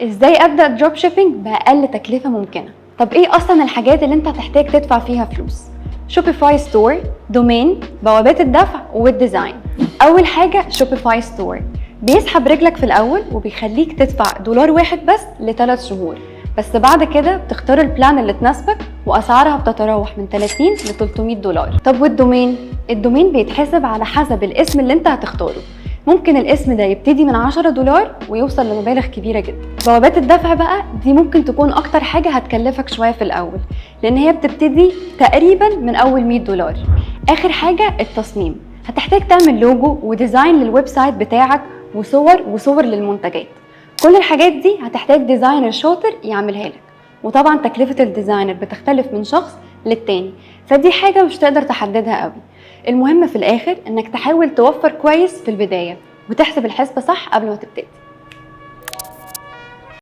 ازاي ابدا dropshipping باقل تكلفة ممكنه؟ طب ايه اصلا الحاجات اللي انت هتحتاج تدفع فيها فلوس؟ Shopify store، domain، بوابات الدفع، وال design. اول حاجة Shopify store بيسحب رجلك في الاول وبيخليك تدفع $1 بس ل3 شهور، بس بعد كده بتختار ال plan اللي تناسبك واسعارها بتتراوح من 30 ل 300 دولار. طب وال domain؟ ال domain بيتحسب على حسب الاسم اللي انت هتختاره، ممكن الاسم ده يبتدي من 10 دولار ويوصل لمبالغ كبيرة جدا. بوابات الدفع بقى دي ممكن تكون أكتر حاجة هتكلفك شوية في الأول، لأن هي بتبتدي تقريبا من أول 100 دولار. آخر حاجة التصميم، هتحتاج تعمل logo و design لل website بتاعك وصور وصور للمنتجات. كل الحاجات دي هتحتاج designer شاطر يعملها لك، وطبعا تكلفة ال designer بتختلف من شخص للتاني، فدي حاجة مش تقدر تحددها قوي. المهم في الآخر إنك تحاول توفر كويس في البداية وتحسب الحسبة صح قبل ما تبتدي.